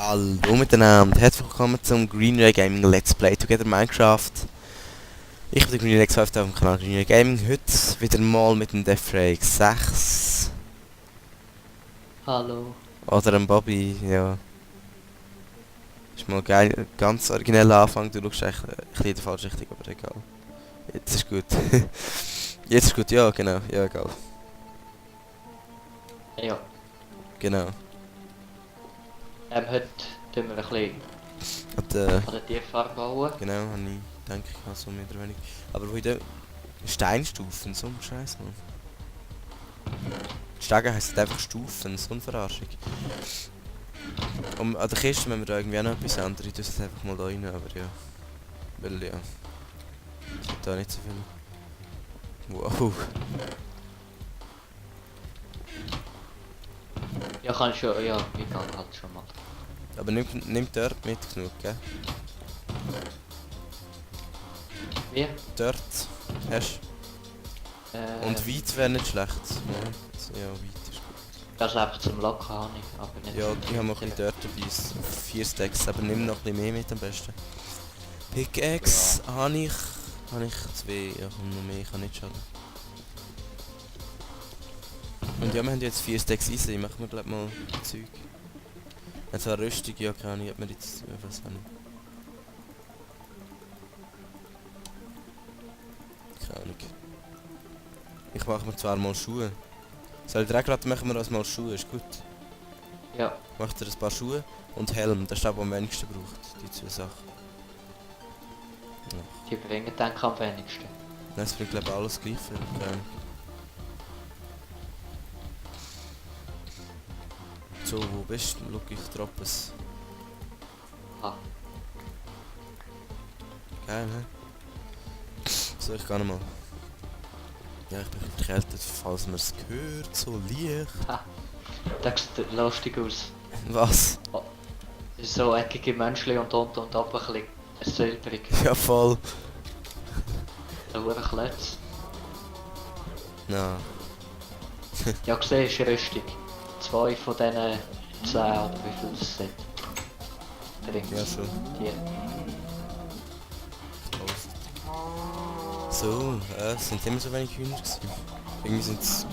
Hallo miteinander, herzlich willkommen zum Green Ray Gaming Let's Play Together Minecraft. Ich bin der Green Ray X5 auf dem Kanal Green Ray Gaming. Heute wieder mal mit dem Death Ray 6. Hallo. Oder dem Bobby, ja. Ist mal geil, ganz origineller Anfang, du schaust echt ein bisschen in die falsche Richtung, aber egal. Jetzt ist gut. Jetzt ist gut, ja genau, ja egal. Ja. Genau. Heute tun wir ein bisschen Und, an der Tierfarbe bauen. genau, habe ich, denke ich, so mehr oder weniger. Aber heute Steinstufen, so ein Scheiß, Mann. Stegen heisst einfach Stufen, so eine Verarschung. An der Kiste müssen wir da irgendwie auch noch etwas ändern, ich tue es einfach mal da rein, aber ja. Weil ja. Es gibt da nicht so viel. Wow. Ja, kann ich schon, ja, ich kann halt schon mal. Aber nimm Dirt mit genug, gell? Wie? Dirt hast und Weit wäre nicht schlecht. Ja, Weit ist gut. Das einfach zum Locken habe ich, aber nicht. Ja, ich habe noch ein bisschen Dirt dabei, 4 Stacks, aber nimm noch ein bisschen mehr mit am besten. Pickaxe habe ich 2, ja komm, noch mehr, kann nicht schaden. Und ja, wir haben jetzt 4 Stacks Eisen, machen wir glaub mal Zeug. Und zwar Rüstung, ja keine Ahnung, hat man jetzt, was auch nicht. Keine Ahnung. Ich mache mir zwar mal Schuhe. Soll ich direkt machen wir uns mal Schuhe, ist gut. Ja. Macht ihr ein paar Schuhe und Helm, das ist das, was am wenigsten braucht, die 2 Sachen. Ja. Die bringen dann am wenigsten. Nein, es bringt glaube ich alles gleich viel. Keine Ahnung. So, wo bist du? Schau, ich droppe es. Ah. Geil, ne? So, ich kann mal. Ja, ich bin erkältet, falls man es gehört, so leicht. Ha. Das sieht lustig aus. Was? So eckige Menschen und unten und ab ein bisschen silbrig. Ja, voll. So ein Klötz. Na. Ja, siehst du, Rüstung. 2 von diesen 10 oder wie viel es sind. Drin. Ja, schon. Die. So, es sind immer so wenig Hühner gewesen. Irgendwie sind es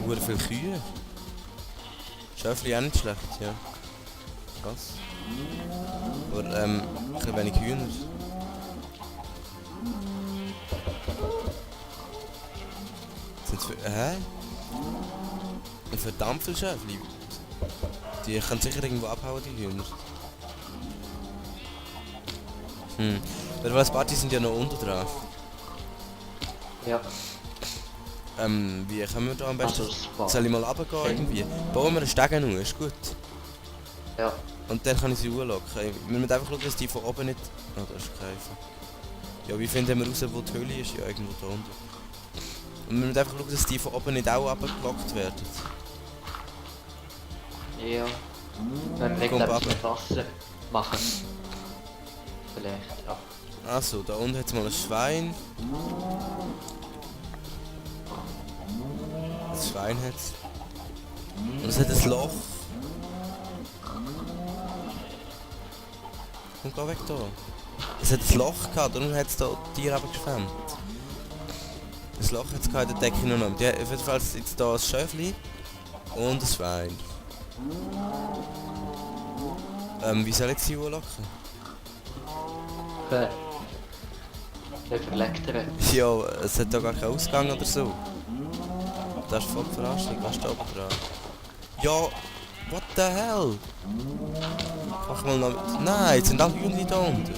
sehr viele Kühe. Schäfli auch nicht schlecht, ja. Krass. Aber ein bisschen wenig Hühner. Sind's hä? Ein verdammt viel Schäfli. Die können sicher irgendwo abhauen, die Hühner. Weil ein paar, die sind ja noch unten dran. Ja. Wie können wir da am besten? Also das war- Soll ich mal runtergehen irgendwie? Bauen wir einen Stegen nur, ist gut. Ja. Und dann kann ich sie hochlocken. Wir müssen einfach schauen, dass die von oben nicht... Oh, das ist Käfer. Ja, wie finden wir raus, wo die Höhle ist? Ja, irgendwo da unten. Und wir müssen einfach schauen, dass die von oben nicht auch runtergelockt werden. Ja. Wenn wir Komm, irgendetwas Papa. mit Wasser machen. Vielleicht, ja. Also, da unten hat es mal ein Schwein. Das Schwein hat es. Und es hat ein Loch. Komm, geh weg da. Es hat ein Loch gehabt, darum hat es da die Tiere geschwemmt. Das Loch hat es in der Decke noch. Die, auf jeden Fall ist jetzt da ein Schäfli und ein Schwein. Wie soll ich sie hochlocken? Okay. Überlegt er. Ja, es hat da gar keinen Ausgang oder so. Das ist voll die Verarschung, was ist da oben dran? Ja, what the hell? Mach mal noch... Nein, jetzt sind alle Hühnchen da unten.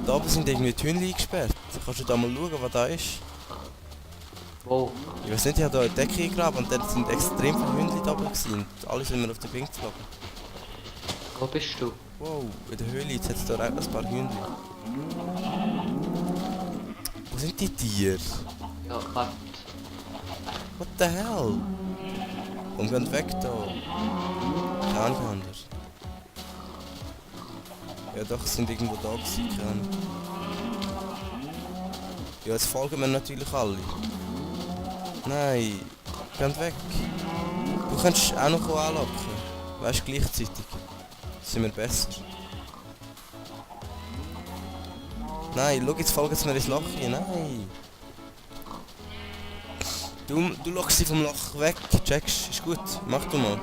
Da oben sind irgendwie die Hühnchen eingesperrt. Kannst du da mal schauen, was da ist? Wow. Ich weiß nicht, ich habe da eine Decke eingegraben und dort sind extrem viele Hühnchen da oben gewesen. Und alle sind mir auf den Wink geflogen. Wo bist du? Wow, in der Höhle, jetzt hat es da auch ein paar Hühnchen. Wo sind die Tiere? Ja, warte. What the hell? Und gehen weg da. Keine Ahnung anders. Ja doch, es sind irgendwo da gewesen, keine Ahnung. Ja, jetzt folgen wir natürlich alle. Nein, gehen weg. Du kannst auch noch anlocken. Weißt du, gleichzeitig. Sind wir besser? Nein, schau, jetzt folgen sie mir ins Loch hier. Nein! Du lockst sie vom Loch weg, checkst, ist gut. Mach du mal.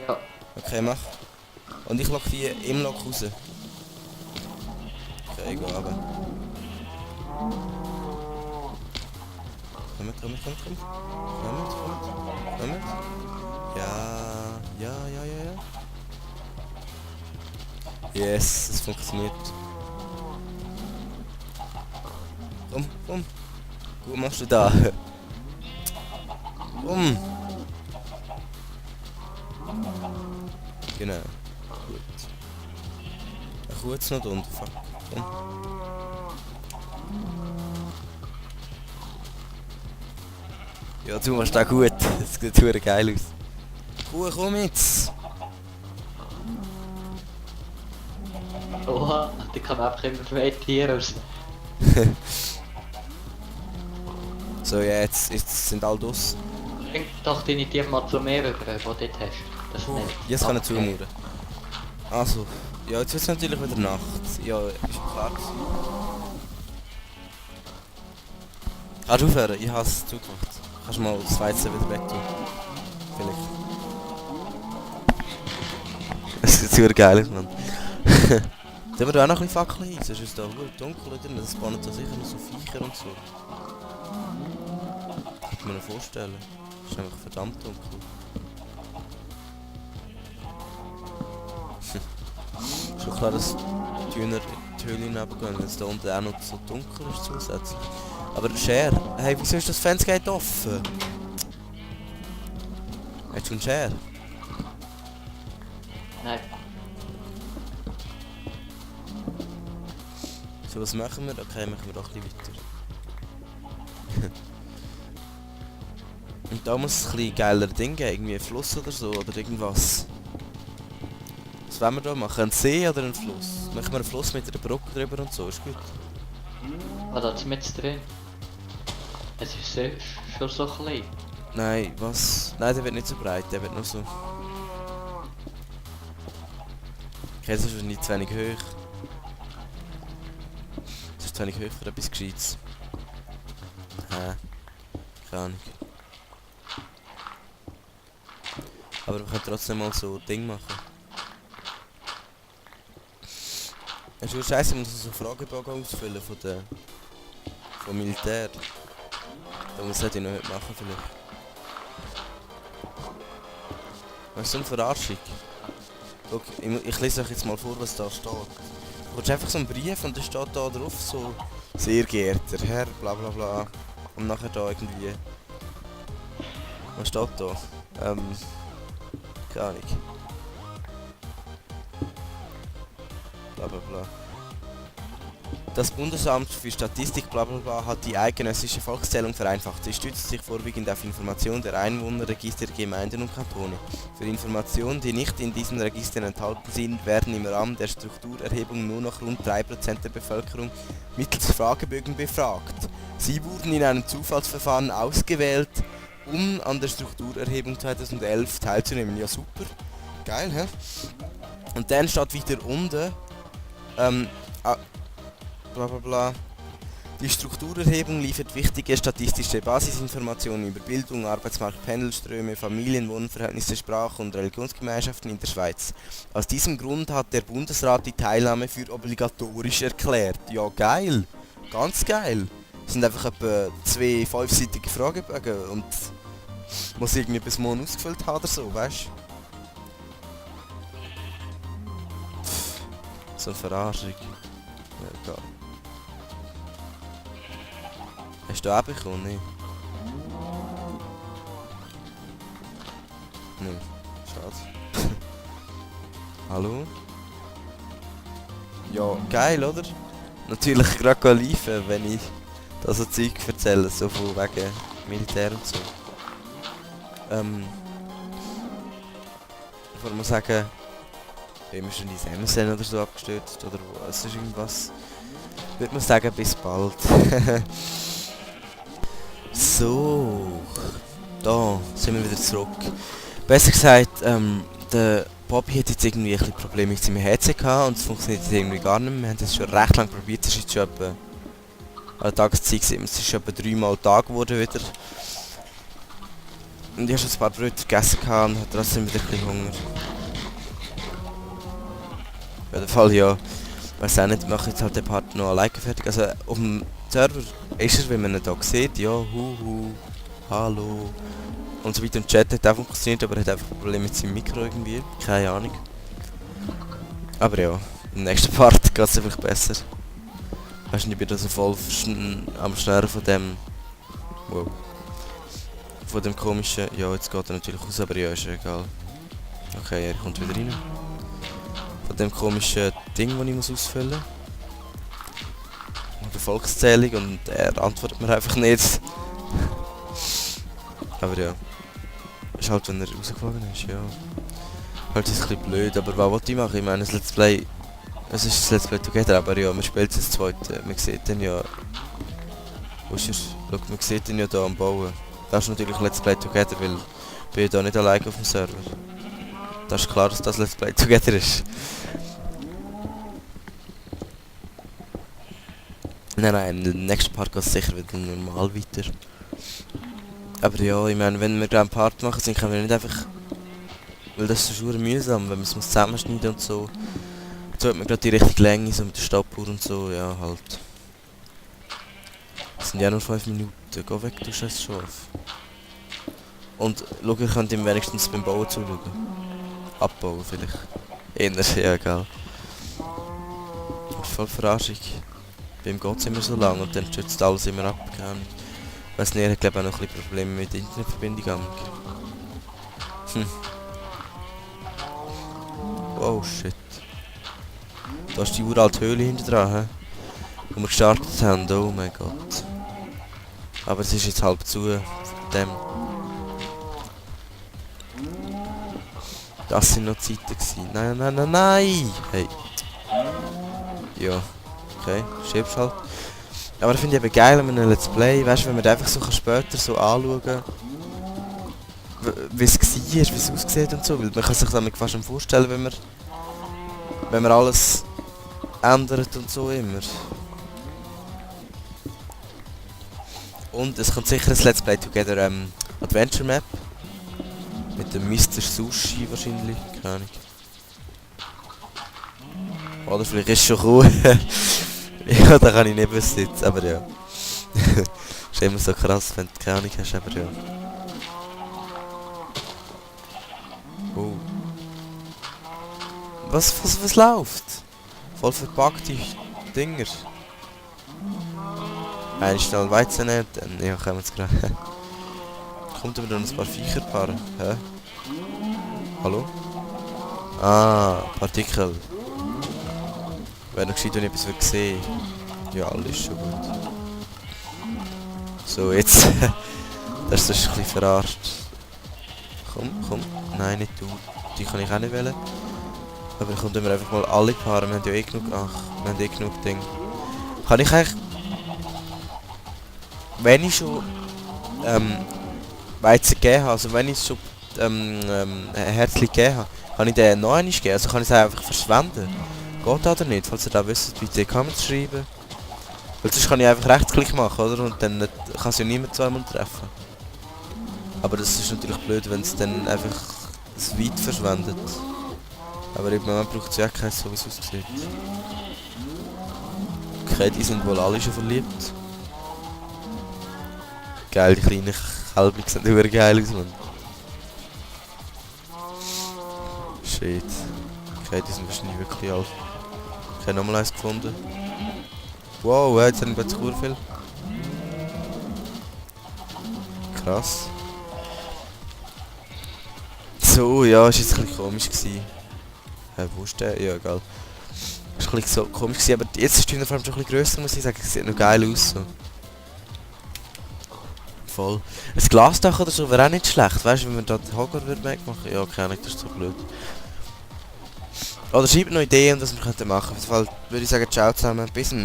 Ja. Okay, mach. Und ich lock die im Loch raus. Okay, geh runter. Kommt. Kommt. Ja. Yes, es funktioniert. Komm. Gut machst du da. Komm. Genau. Gut. Ach, kurz noch da unten. Fuck. Komm. Ja, du machst auch gut. Das sieht verdammt geil aus. Cool, komm jetzt. Oha, die kann einfach immer weit hier raus. So, ja, jetzt sind alle draus. Bring doch deine Tiere mal zu mir rüber, wo du dort hast. Das nicht. Jetzt kann er zumauern. Also, ja, jetzt wird es natürlich wieder Nacht. Ja, ist klar gewesen. Kannst du aufhören? Ich habe es zugemacht. Kannst du mal das Weizen wieder weg tun? Vielleicht. Es sieht super geil aus, Mann. Da haben wir da auch noch ein bisschen Fackeln ein, sonst ist es da gut dunkel drin, das spawnen da sicher noch so Viecher und so. Kann ich mir noch vorstellen. Das ist einfach verdammt dunkel. Schon klar, dass die Hühner in die Höhle hinabgehen, wenn es da unten auch noch so dunkel ist zusätzlich. Aber Share, hey, wieso ist das Fansgate offen? Hast du einen Share? Nein. So, was machen wir? Okay, machen wir doch ein bisschen weiter. Und da muss es ein bisschen geiler Ding geben, irgendwie ein Fluss oder so, oder irgendwas. Was wollen wir da machen? Ein See oder ein Fluss? Machen wir einen Fluss mit einer Brücke drüber und so, ist gut. Was da mit drin? Es ist so, schon so klein. Nein, was? Nein, der wird nicht so breit, der wird nur so... Okay, das ist nicht zu wenig hoch. Das ist zu wenig hoch für etwas Gescheites. Keine Ahnung. Aber wir können trotzdem mal so ein Ding machen. Es ist schon scheiße, ich muss so einen Fragebogen ausfüllen vom Militär. Das sollte ich noch heute machen vielleicht. Was ist so eine Verarschung? Guck, ich lese euch jetzt mal vor, was da steht. Du hast einfach so einen Brief und da steht da drauf so «Sehr geehrter Herr, bla bla bla». Und nachher da irgendwie... Was steht da? Keine Ahnung. Bla bla bla. Das Bundesamt für Statistik bla bla bla hat die eidgenössische Volkszählung vereinfacht. Sie stützt sich vorwiegend auf Informationen der Einwohnerregister der Gemeinden und Kantone. Für Informationen, die nicht in diesen Registern enthalten sind, werden im Rahmen der Strukturerhebung nur noch rund 3% der Bevölkerung mittels Fragebögen befragt. Sie wurden in einem Zufallsverfahren ausgewählt, um an der Strukturerhebung 2011 teilzunehmen. Ja, super. Geil, hä? Und dann steht wieder unten, bla bla bla. Die Strukturerhebung liefert wichtige statistische Basisinformationen über Bildung, Arbeitsmarkt, Pendelströme, Familien, Wohnverhältnisse, Sprach- und Religionsgemeinschaften in der Schweiz. Aus diesem Grund hat der Bundesrat die Teilnahme für obligatorisch erklärt. Ja, geil. Ganz geil. Es sind einfach etwa 2 5-seitige Fragebögen und muss irgendwie bis morgen ausgefüllt haben oder so, weißt du? So eine Verarschung. Ja, egal. Hast du auch bekommen? Nein. Nein. Schade. Hallo? Ja, geil, oder? Natürlich gerade live, wenn ich da so Zeug erzähle, so von wegen Militär und so. Ich wollte mal sagen, wenn wir schon die Amazon oder so abgestürzt oder was ist irgendwas, würde man sagen, bis bald. So, da sind wir wieder zurück. Besser gesagt, der Bobby hat jetzt irgendwie ein bisschen Probleme mit seinem Headset gehabt und es funktioniert jetzt irgendwie gar nicht mehr. Wir haben das schon recht lange probiert, es ist jetzt schon etwa... An der Tageszeit gesehen, es ist schon etwa 3 Mal Tag geworden wieder. Und ich habe schon ein paar Brötchen gegessen gehabt und hatte trotzdem wieder ein bisschen Hunger. Auf jeden Fall ja. Weiß auch nicht, ich mache jetzt halt den Part noch alleine fertig. Also auf dem Server ist er, wenn man ihn da sieht, ja, huhu, hallo. Und so weiter im Chat hat auch funktioniert, aber er hat einfach Probleme mit seinem Mikro irgendwie. Keine Ahnung. Aber ja, im nächsten Part geht es einfach besser. Weißt du, ich bin da so voll am Schnurren von dem... Wow. Von dem komischen... Ja, jetzt geht er natürlich raus, aber ja, ist ja egal. Okay, er kommt wieder rein. Von dem komischen Ding, das ich muss ausfüllen muss. Die Volkszählung und er antwortet mir einfach nicht. Aber ja. Ist halt, wenn er rausgeflogen ist, ja. Halt ist ein bisschen blöd, aber was wollte ich machen? Ich meine, das Let's Play... Es ist das Let's Play Together, aber ja, man spielt es das zweite. Man sieht den ja... Wo ist er? Schau, man sieht ihn ja da am Bauen. Das ist natürlich Let's Play Together, weil ich bin ja da nicht alleine auf dem Server. Das ist klar, dass das Let's Play Together ist. Nein, im nächsten Part geht es sicher wieder normal weiter. Aber ja, ich meine, wenn wir gerade einen Part machen, dann können wir nicht einfach... Weil das ist schon mühsam, wenn man es zusammenschneiden und so. So hat man gerade die richtige Länge, so mit der Stoppuhr und so, ja halt. Das sind ja nur 5 Minuten, geh weg, du scheiß Schaf. Und schau, ich könnte ihm wenigstens beim Bauen zuschauen. Abbauen vielleicht. Eher, ja egal. Voll Verarschung. Beim geht es immer so lang und dann stürzt alles immer ab, keine Ahnung. Weiss nicht, ich glaube auch noch ein bisschen Probleme mit der Internetverbindung. Oh shit. Da ist die uralte Höhle hinter dran, he? Wo wir gestartet haben, oh mein Gott. Aber es ist jetzt halb zu, von dem. Das sind noch Zeiten gewesen. Nein, nein, nein, nein! Hey. Ja. Okay, schiebst halt. Aber ich finde ich eben geil an einem Let's Play, weißt du, wenn man einfach so später so anschauen kann, wie es war, wie es aussieht und so. Weil man kann sich damit fast schon vorstellen, wenn man alles ändert und so immer. Und es kommt sicher ein Let's Play Together Adventure Map. Mit dem Mr. Sushi wahrscheinlich, keine Ahnung. Oder vielleicht ist es schon cool. Ja, da kann ich nicht wissen, aber ja. Ist immer so krass, wenn du keine Ahnung hast, aber ja. Oh. Was läuft? Voll verpackte Dinger. Ein schnell Weizen nehmen, dann ja, kommen wir jetzt gerade. Kommt aber noch ein paar Viecherpaare. Hä? Hallo? Ah, Partikel. Wäre noch gescheit, wenn ich etwas sehen. Ja, alles ist schon gut. So, jetzt. Das ist ein bisschen verarscht. Komm. Nein, nicht du. Die kann ich auch nicht wählen. Aber dann kommt immer einfach mal alle Paare. Wir haben ja eh genug. Ach, wir haben eh genug Dinge. Kann ich eigentlich... Wenn ich schon... Weizen gegeben habe, also wenn ich schon... ein Herzchen gegeben habe, kann ich den noch einmal geben. Also kann ich es einfach verschwenden. Geht das oder nicht? Falls ihr da wisst, bitte in die Comments schreiben. Weil sonst kann ich einfach rechtsklick machen, oder? Und dann kann es ja niemand zweimal treffen. Aber das ist natürlich blöd, wenn es dann einfach das Weit verschwendet. Aber im Moment braucht es ja keinen, so wie es aussieht. Okay, die sind wohl alle schon verliebt. Geil, die kleinen Kälber sehen immer geil aus, Mann. Shit. Okay, die sind wahrscheinlich wirklich alt. Ich habe nochmal eins gefunden. Wow, jetzt haben wir plötzlich viel. Krass. So, ja, ist jetzt ein bisschen komisch gewesen. Wo ist der? Ja, egal. Ist ein bisschen so komisch gewesen, aber jetzt ist die Uniform schon ein bisschen grösser, muss ich sagen. Sieht noch geil aus. So. Voll. Ein Glasdach oder so wäre auch nicht schlecht, weißt du, wenn wir da den Hogger wegmachen. Ja, keine Ahnung, das ist so blöd. Oder schreibt noch Ideen, was wir machen könnten. Auf jeden Fall würde ich sagen, ciao zusammen, bis zum nächsten Mal.